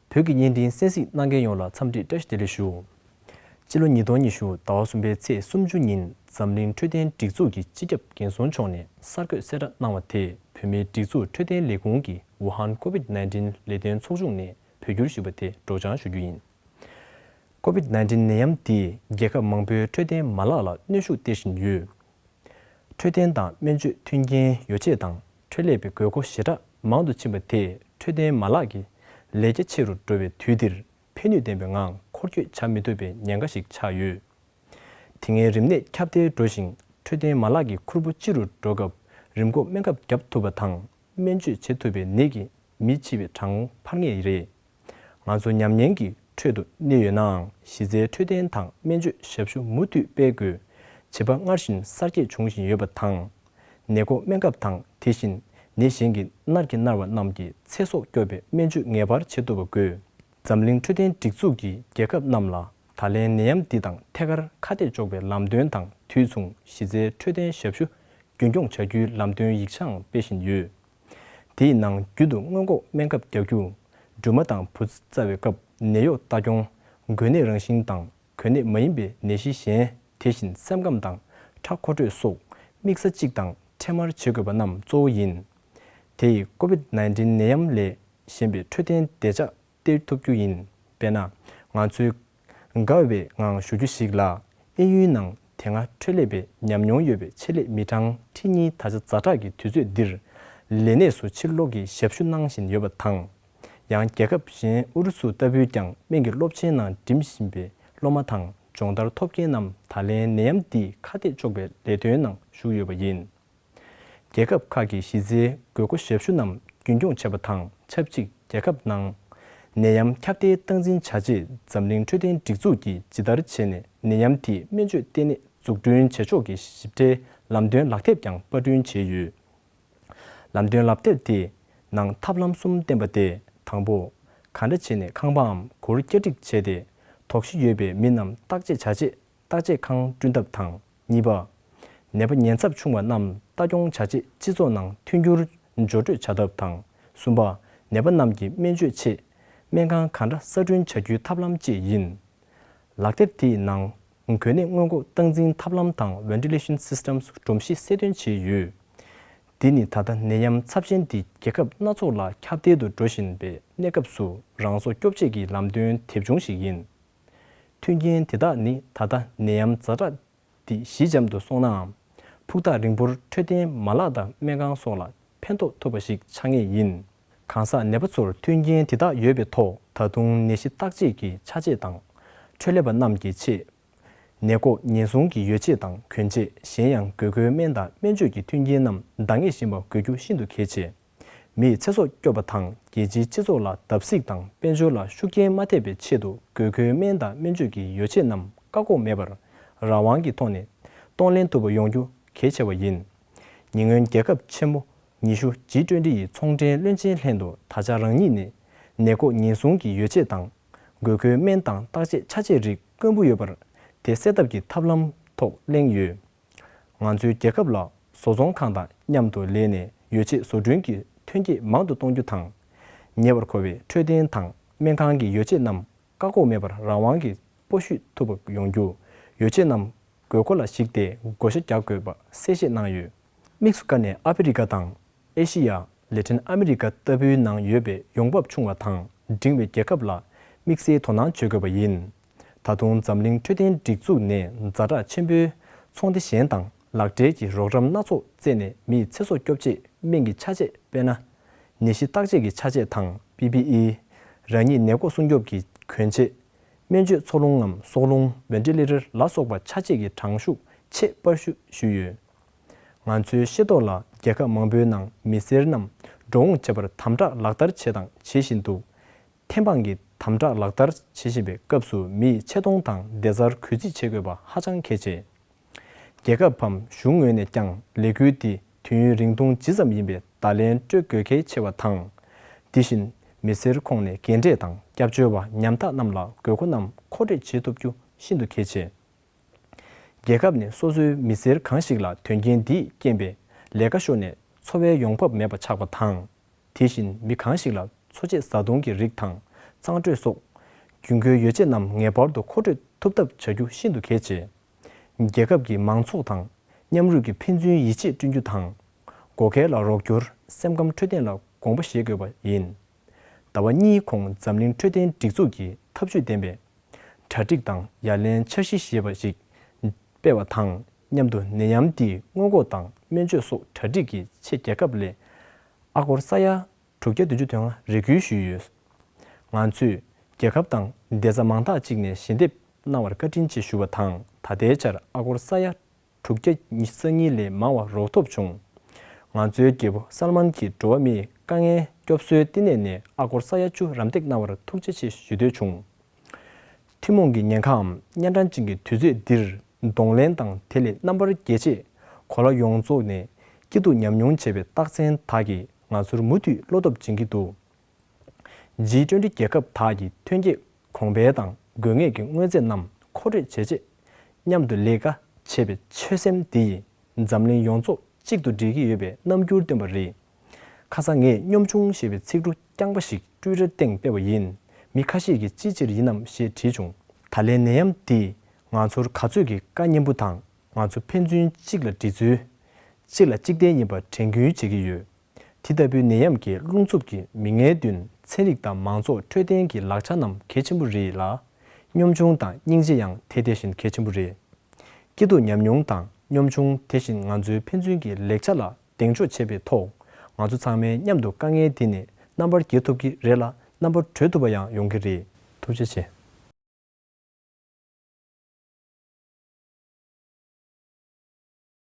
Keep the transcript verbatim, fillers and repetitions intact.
བོད་ཀྱི་བརྙན་འཕྲིན་གསན་གཟིགས་གནང་མཁན་ཡོངས་ལ་འཚམས་འདྲི་བཀྲ་ཤིས་བདེ་ལེགས་ཞུ། སྤྱི་ལོ་ཉིས་སྟོང་ཉི་ཤུ་ཟླ་བ་གསུམ་པའི་ཚེས་སུམ་ཅུ་ཉིན་འཛམ་གླིང་འཕྲོད་བསྟེན་སྒྲིག་འཛུགས་ཀྱི་སྤྱི་ཁྱབ་འགན་སྲུང་མཆོག་ནས་གསར་འགོད་གསལ་བསྒྲགས་གནང་བ་དེས་བོད་མིའི་སྒྲིག་འཛུགས་འཕྲོད་བསྟེན་ལས་ཁུངས་ཀྱི་ཝུ་ཧན་ཀོ་ཝིད་ནའིན་ཊིན་ལས་དོན་ཚོགས་ཆུང་ནས་བོད་བསྒྱུར་ཞུས་པ་དེ་སྒྲོག་སྦྱང་ཞུ་རྒྱུ་ཡིན། ཀོ་ཝིད་ནའིན་ཊིན་ནད་ཡམས་འདིས་རྒྱལ་ཁབ་མང་པོའི་འཕྲོད་བསྟེན་མ་ལག་ལ་གནོན་ཤུགས་སྟེར་བཞིན་ཡོད། འཕྲོད་བསྟེན་དང་སྨན་བཅོས་མཐུན་རྐྱེན་ཡོ་བྱད་དང་འཕྲོད་ལས་པའི་དགོས་མཁོ་ཞེ་དྲག་མང་དུ་ཕྱིན་པ་དེས་འཕྲོད་བསྟེན་མ་ལག་གི་ལས་རྒྱ་ཆེ་རུ་འགྲོ་བའི་དུས་འདིར་ཕན་ནུས་ལྡན་པའི་ངང་འཁོར་སྐྱོད་བྱ་མི་ཐུབ་པའི་ཉེན་ཁ་ཞིག་ཆགས་ཡོད། དེ་སྔའི་རིམས་ནད་ཁྱབ་གདལ་འགྲོ་ཞིང་འཕྲོད་བསྟེན་མ་ལག་གི་ཁུར་པོ་ལྕི་རུ་འགྲོ་སྐབས་རིམས་འགོག་སྨན་ཁབ་བརྒྱབ་ཐུབ་པ་དང་སྨན་བཅོས་བྱེད་ཐུབ་པའི་ནད་ཀྱིས་མི་འཆི་བའི་གྲངས་འཕར་ངེས་རེད། ང་ཚོ་ཉམས་ཉེན་གྱི་ཁྲོད་དུ་གནས་ཡོད་ནའང་གཞི་རྩའི་འཕྲོད་བསྟེན་དང་སྨན་བཅོས་ཞབས་ཞུ་མུ་མཐུད་སྤེལ་དགོས། བྱིས་པ་སྔར་བཞིན་གསར་སྐྱེས་བྱུང་བཞིན་ཡོད་པ་དང་། ནད་འགོག་སྨན་ཁབ་དང་དེ་བཞིན་ནད་གཞན་གྱི་མནར་གྱིས་མནར་བ་རྣམས་ཀྱི་ཚེ་སྲོག་སྐྱོབ་པའི་སྨན་བཅོས་ངེས་པར་བྱེད་ཐུབ་པ་དགོས། འཛམ་གླིང་འཕྲོད་བསྟེན་སྒྲིག་འཛུགས་ཀྱིས་རྒྱལ་ཁབ་རྣམས་ལ་ད་ལན་ནད་ཡམས་འདི་དང་ཐད་ཀར་ཁ་གཏད་གཅོག་པའི་ལམ་སྟོན་དང་དུས་མཚུངས་གཞི་རྩའི་འཕྲོད་བསྟེན་ཞབས་ཞུ་རྒྱུན་འཁྱོངས་བྱ་རྒྱུའི་ལམ་སྟོན་ཡིག་ཆའང་སྤེལ་བཞིན་ཡོད། དེའི་ནང་རྒྱུན་དུ་སྔོན་འགོག་སྨན་ཁབ་རྒྱག་རྒྱུ། སྦྲུམ་མ་དང་བུ་ཚ་བཙའ་བའི་སྐབས་ནད་གཡོག་ལྟ་སྐྱོང་། འགོས་ནད་རང་བཞིན་དང་འགོས་ནད་མ་ཡིན་པའི་ནད་གཞི་གཞན། དེ་བཞིན་སེམས་ཁམས་དང་ཁྲག་མཁོ་སྤྲོད་སོགས་དམིགས་ས་གཅིག་དང་འཕྲལ་མར་བྱེད་དགོས་པ་རྣམས་གཙོ་བོ་ཡིན། དེ་ཡིས་ཀོ་ཝིད་ནའིན་ཊིན་ནད་ཡམས་ལས་གཞན་པའི་འཕྲོད་བསྟེན་བདེ་འཇགས་སྟེར་ཐུབ་རྒྱུ་ཡིན། དཔེར་ན། ང་ཚོས་དགའ་བའི་ངང་ཞུ་རྒྱུ་ཞིག་ལ། དབྱིན་ཡུལ་ནང་དེ་སྔ་འཕྲོད་ལས་པའི་ཉམས་མྱོང་ཡོད་པའི་ཆེད་ལས་མི་གྲངས་ཁྲི་གཉིས་ད་ཆ་ཛ་དྲག་གི་དུས་ཚོད་འདིར་ལས་གནས་སུ་ཕྱིར་ལོག་གིས་ཞབས་ཞུ་གནང་བཞིན་ཡོད་པ་དང་། ཡང་རྒྱལ་ཁབ་གཞན་ཨུ་རུ་སུ་ལྟ་བུས་ཀྱང་སྨན་གྱི་སློབ་ཆེན་ནང་འགྲིམ་བཞིན་པའི་སློབ་མ་དང་སྦྱོང་བརྡར་ཐོབ་མཁན་རྣམས་ད་ལན་ནད་ཡམས་འདིས་ཁ་གཏད་གཅོག་པའི་ལས་དོན་ནང་ཞུགས་ཡོད་པ་ཡིན། རྒྱལ་ཁབ་ཁག་གིས་གཞི་རྩའི་དགོས་མཁོ་ཞབས་ཞུ་རྣམས་རྒྱུན་འཁྱོངས་བྱས་པ་དང་ཆབས་ཅིག་རྒྱལ་ཁབ་ནང་ནད་ཡམས་ཁྱབ་གདལ་སྟངས་འཛིན་བྱ་ཆེད་འཛམ་གླིང་འཕྲོད་བསྟེན་སྒྲིག་འཛུགས་ཀྱིས་ཇི་ལྟར་བྱས་ནས་ནད་ཡམས་དེའི་སྨན་བཅོས་ལྟེ་གནས་འཛུགས་སྐྲུན་བྱེད་ཕྱོགས་ཀྱི་ཞིབ་ཕྲའི་ལམ་སྟོན་ལག་དེབ་ཀྱང་པར་སྐྲུན་བྱས་ཡོད། ལམ་སྟོན་ལག་དེབ་དེའི་ནང་ཐབས་ལམ་གསུམ་བསྟན་པ་སྟེ། དང་པོ། ག་འདྲ་བྱས་ནས་ཁང་པའམ་གུར་བསྐྱར་སྒྲིག་བྱས་ཏེ་དོགས་གཞི་ཡོད་པའི་མི་རྣམས་བརྟག་དཔྱད་བྱ་ཆེད། བརྟག་དཔྱད་ཁང་བསྐྲུན་ཐབས་དང་། གཉིས་པ། ནད་པ་ཉེན་ཚབས་ཆུང་བ་རྣམས་ལྟ་སྐྱོང་བྱ་ཆེད་སྤྱི་ཚོགས་ནང་མཐུན་འགྱུར་སྦྱོར་སྤྲོད་བྱ་ཐབས་དང་། གསུམ་པ། ནད་པ་རྣམས་ཀྱི་སྨན་བཅོས་ཆེད་སྨན་ཁང་ག་འདྲ་གསར་སྐྲུན་བྱ་རྒྱུའི་ཐབས་ལམ་བཅས་ཡིན། ལག་དེབ་དེའི་ནང་འགོས་ནད་སྔོན་འགོག་སྟངས་འཛིན་ཐབས་ལམ་དང་Ventilation Systems སྒྲོམ་གཞི་གསལ་སྟོན་བྱས་ཡོད། འདི་ནི་ད་ལྟ་ནད་ཡམས་ཚབས་ཆེན་འདི་རྒྱལ་ཁབ་སྣ་ཚོགས་ལ་ཁྱབ་གདལ་དུ་འགྲོ་བཞིན་པའི་གནས་སྐབས་སུ་རང་སྲོག་སྐྱོབ་ཆེད་ཀྱི་ལམ་སྟོན་དེབ་ཆུང་ཞིག་ཡིན། མཐུན་རྐྱེན་དེ་དག་ནི་ད་ལྟ་ནད་ཡམས་ཛ་དྲག་འདི་ཞི་འཇམ་དུ་སོང་ནའང་། ཕུགས་ཐག་རིང་པོར་འཕྲོད་བསྟེན་མ་ལག་དང་སྨན་ཁང་སོགས་ལ་ཕན་ཐོགས་ཐུབ་པ་ཞིག་ཆགས་ངེས་ཡིན། གང་ཟག་ནད་པ་ཚོར་མཐུན་རྐྱེན་དེ་དག་ཡོད་པའི་ཐོག་ད་དུང་ནད་གཞི་བརྟག་དཔྱད་ཀྱི་ཆ་དཔྱད་དང་། འཕྲོད་ལས་པ་རྣམས་ཀྱི་ཆེད། ནད་འགོག་ཉེན་སྲུང་གི་ཡོ་བྱད་དང་གྱོན་ཆས། གཞན་ཡང་དགོས་མཁོའི་སྨན་དང་སྨན་བཅོས་ཀྱི་མཐུན་རྐྱེན་རྣམས་འདང་ངེས་ཤིང་བ་དགོས་རྒྱུ་ཤིན་ཏུ་གལ་ཆེ། མིའི་ཚེ་སྲོག་སྐྱོབ་པ་དང་རྒྱལ་སྤྱིའི་སྤྱི་ཚོགས་ལ་བརྡབ་གསིག་དང་དཔལ་འབྱོར་ལ་ཤུགས་རྐྱེན་མ་ཐེབས་པའི་ཆེད་དུ་དགོས་མཁོའི་སྨན་དང་སྨན་བཅོས་ཀྱི་ཡོ་བྱད་རྣམས་བཀག་འགོག་མེད་པར་རང་དབང་གི་ཐོག་ནས་གཏོང་ལེན་ཐུབ་པ་ཡོང་རྒྱུ་གལ་ཆེ་བ་ཡིན། ཉེ་སྔོན་རྒྱལ་ཁབ་ཆེན་མོ་ཉི་ཤུ་ཇི་ཊུ་ཝེན་ཊི་ཡི་ཚོང་འབྲེལ་བློན་ཆེན་ལྷན་དུ་ད་ཆ་རང་ཉིད་ནས་ནད་འགོག་ཉེན་སྲུང་གི་ཡོ་བྱད་དང་། དགོས་མཁོའི་སྨན་དང་བརྟག་དཔྱད་ཆ་དཔྱད་རིགས་དཀོན་པོ་ཡོད་པར་དེ་སེལ་ཐབས་ཀྱི་ཐབས་ལམ་ཐོག་གླེང་ཡོད། ང་ཚོའི་རྒྱལ་ཁབ་ལ་བཟོ་ཚོང་ཁང་དང་མཉམ་དུ་ལས་ནས་ཡོ་བྱད་བཟོ་སྐྲུན་གྱི་ཐོན་སྐྱེད་མང་དུ་གཏོང་རྒྱུ་དང་། ཉེ་བར་མཁོ་བའི་འཕྲོད་བསྟེན་དང་སྨན་ཁང་གི་ཡོ་བྱད་རྣམས་བཀག་འགོག་མེད་པར་རང་དབང་གིས་སྤོ་བཤུད་ཐུབ་པ་ཡོང་རྒྱུ། ཡོ་བྱད་རྣམས་དགོས་མཁོ་ལ་གཞིགས་ཏེ་བགོ་བཤའ་རྒྱག་དགོས་པ་གསལ་བཤད་གནང་ཡོད། དམིགས་སུ་བཀར་ནས་ཨ་ཕི་རི་ཀ་དང་། ཨེ་ཤི་ཡ། ལེ་ཊིན་ཨ་མི་རི་ཀ་ལྟ་བུའི་ནང་ཡོད་པའི་ཡོང་འབབ་ཆུང་བ་དང་འབྲིང་བའི་རྒྱལ་ཁབ་ལ་དམིགས་བསལ་དོ་སྣང་བྱེད་དགོས་པ་ཡིན། ད་དུང་འཛམ་གླིང་འཕྲོད་བསྟེན་སྒྲིག་འཛུགས་ནས་ཛ་དྲག་ཆེན་པོའི་ཚོང་སྡེ་གཞན་དང་ལག་འབྲེལ་གྱི་རོགས་རམ་སྣ་ཚོགས་བཙལ་ནས་མིའི་ཚེ་སྲོག་སྐྱོབ་ཆེད་སྨན་གྱི་ཆ་དཔྱད། དཔེར་ན། ནད་གཞི་བརྟག་དཔྱད་ཀྱི་ཆ་དཔྱད་དང་པི་པི་ཨི། རང་ཉིད་ནད་འགོག་སྲུང་སྐྱོབ་ཀྱི་གྱོན་ཆས། སྨན་བཅོས་འཚོ་རླུང་ངམ་སྲོག་རླུང་Ventilator ལ་སོགས་པ་ཆ་དཔྱད་ཀྱི་གྲངས་ཤུགས་ཆེས་པར་ཞུ་ཞུས་ཡོད། ང་ཚོའི་ཤེས་རྟོགས་ལ་རྒྱལ་ཁབ་མང་པོའི་ནང་མི་སེར་རྣམས་འགྲོ་འོང་བྱེད་པར་དམ་དྲག་ལག་བསྟར་བྱས་དང་བྱེད་བཞིན་འདུག་ཐེམ་སྤང་གི་དམ་དྲག་ལག་བསྟར་བྱེད་བཞིན་པའི་སྐབས་སུ་མིའི་ཆེ་མཐོང་དང་བདེ་རྩར་གུས་བརྩི་བྱེད་དགོས་པ་ཧ་ཅང་གལ་ཆེ། རྒྱལ་ཁབ་བམ་གཞུང་ངོས་ནས་ཀྱང་ལས་འགུལ་འདི་དུས་ཡུན་རིང་ཐུང་ཇི་ཙམ་ཡིན་པའི་བརྡ་ལན་སྤྲོད་དགོས་གལ་ཆེ་བ་དང་། དེ་བཞིན་མི་སེར་ཁོངས་ནས་རྒན་གྲས་དང་སྐྱབས་བཅོལ་བ་ཉམ་ཐག་རྣམས་ལ་དགོས་མཁོ་རྣམས་མཁོ་སྤྲོད་བྱེད་ཐུབ་རྒྱུ་ཤིན་ཏུ་གལ་ཆེ། རྒྱལ་ཁབ་ནས་སོ་སོའི་མི་སེར་གང་ཞིག་ལ་དོན་རྐྱེན་འདིས་རྐྱེན་པས་ལས་ཀ་ཤོར་ནས་འཚོ་བའི་ཡོང་འབབ་མེད་པ་ཆགས་པ་དང་། དེ་བཞིན་མི་གང་ཞིག་ལ་འཚོ་བྱེད་བཟའ་བཏུང་གི་རིགས་དང་ གཙང་སྤྲོད་སོགས་རྒྱུན་མཁོའི་ཡོ་བྱད་རྣམས་ངེས་པར་དུ་མཁོ་སྤྲོད་ཐུབ་ཐབས་བྱ་རྒྱུ་ཤིན་ཏུ་གལ་ཆེ། རྒྱལ་ཁབ་ཀྱི་མང་ཚོགས་དང་མཉམ་རུབ་ཀྱིས་ཕན་ཚུན་ཡིད་ཆེས་བསྐྲུན་རྒྱུ་དང་། བགོ་སྐལ་ལ་རོགས་སྐྱོར། སེམས་ཁམས་འཕྲོད་བསྟེན་ལ་དགོངས་པ་བཞེས་དགོས་པ་ཡིན། ཟླ་བ་གཉིས་གོང་འཛམ་གླིང་འཕྲོད་བསྟེན་སྒྲིག་འཛུགས་ཀྱིས་ཐབས་ཇུས་ལྡན་པའི་གྲ་སྒྲིག་དང་ཡ་ལན་འཆར་གཞི་ཞེས་པ་ཞིག་སྤེལ་བ་དང་མཉམ་དུ་ནད་ཡམས་འདིའི་སྔོན་འགོག་དང་སྨན་བཅོས་སོགས་གྲ་སྒྲིག་གི་ཆེད་རྒྱལ་ཁབ་ལ་ཨ་སྒོར་ས་ཡ་དྲུག་བརྒྱ་བདུན་ཅུ་དོན་ལྔ་རེ་སྐུལ་ཞུས་ཡོད། ང་ཚོས་རྒྱལ་ཁབ་དང་སྡེ་ཚན་མང་དག་ཅིག་ནས་ཞལ་འདེབས་གནང་བར་བཀའ་དྲིན་ཆེ་ཞུ་བ་དང་། ད་ལྟའི་ཆར་ཨ་སྒོར་ས་ཡ་དྲུག་བརྒྱ་ཉི་ཤུ་རྩ་གཉིས་ལས་མང་བ་རོགས་ཐོབ་བྱུང་། ང་ཚོའི་རྒྱལ་པོ་སལ་མན་གྱིས་འགྲོ་བ་མིའི་དཀའ་ངལ་སྐྱོབ་གསོའི་བསྟི་གནས་ནས་ཨ་སྒོར་ས་ཡ་བཅུ་རམ་འདེགས་གནང་བར་ཐུགས་རྗེ་ཆེ་ཞུ་འདོད་བྱུང་། ཐུན་མོང་གི་ཉེན་ཁའམ་གཉན་འཕྲང་ཅན་གྱི་དུས་ཚོད་འདིར་གདོང་ལེན་དང་དེ་ལས་རྣམ་པར་རྒྱལ་ཆེད་གོ་ལ་ཡོངས་རྫོགས་ནས་སྐྱིད་སྡུག་མཉམ་མྱོང་བྱེད་པའི་རྟགས་མཚན་དག་གིས་ང་ཚོར་མུ་མཐུད་བློ་སྟོབས་སྦྱིན་གྱི་འདུག་ཇི་ཊུ་ཝེན་ཊི་རྒྱལ་ཁབ་དག་གིས་ཐོན་སྐྱེད་གོང་འཕེལ་དང་དགོས་ངེས་ཀྱི་དངོས་རྫས་རྣམས་མཁོ་སྤྲོད་བྱེད་ཆེད་མཉམ་དུ་ལས་ཀ་བྱེད་པའི་ཆོད་སེམས་འདི་ཡིས་འཛམ་གླིང་ཡོངས་རྫོགས་གཅིག་ཏུ་སྒྲིལ་གྱི་ཡོད་པའི་རྣམ་འགྱུར་སྟོན་པ་རེད། ཁ་སང་ངས་གཉོམ་ཆུང་ཞེས་པའི་ཚིག་འབྲུ་རྐྱང་པ་ཞིག་ཊུ་ཝི་ཊར་སྟེང་སྤེལ་བ་ཡིན། མི་ཁ་ཤས་ཀྱིས་ཅིའི་ཕྱིར་ཡིན་ནམ་ཞེས་དྲིས་བྱུང་། ད་ལན་ནད་ཡམས་འདིས་ང་ཚོར་ག་ཚོད་ཀྱི་དཀའ་ཉེན་པོ་དང་། ང་ཚོ་ཕན་ཚུན་གཅིག་ལ་སྒྲིལ་ཚུལ། གཅིག་ལ་གཅིག་བརྟེན་ཡིན་པ་དྲན་སྐུལ་བྱེད་ཀྱི་ཡོད། དེ་ལྟ་བུའི་ནད་ཡམས་ཀྱི་རླུང་འཚུབ་ཀྱིས་མི་ངན་བདུན་ཚན་རིག་དང་མང་ཚོགས་འཕྲོད་བསྟེན་གྱི་ལག་ཆ་རྣམས་གལ་ཆེན་པོ་རེད་ལ། གཉོམ་ཆུང་དང་སྙིང་རྗེ་ཡང་དེ་དེ་བཞིན་གལ་ཆེན་པོ་རེད། སྐྱིད་སྡུག་མཉམ་མྱོང་དང་གཉོམ་ཆུང་དེ་བཞིན་ང་ཚོའི་ཕན་ཚུན་གྱི་ལེགས་ཆ་ལ་གདེང་འཇོག་བྱེད་པའི་ཐོག་ང་ཚོ་ཚང་མས་མཉམ་དུ་དཀའ་ངལ་འདི་ནས་རྣམ་པར་རྒྱལ་ཐུབ་ཀྱི་རེད་ལ། རྣམ་པར་གྲོལ་ཐུབ་པ་ཡང་ཡོང་གི་རེད། ཐུགས་རྗེ་ཆེ།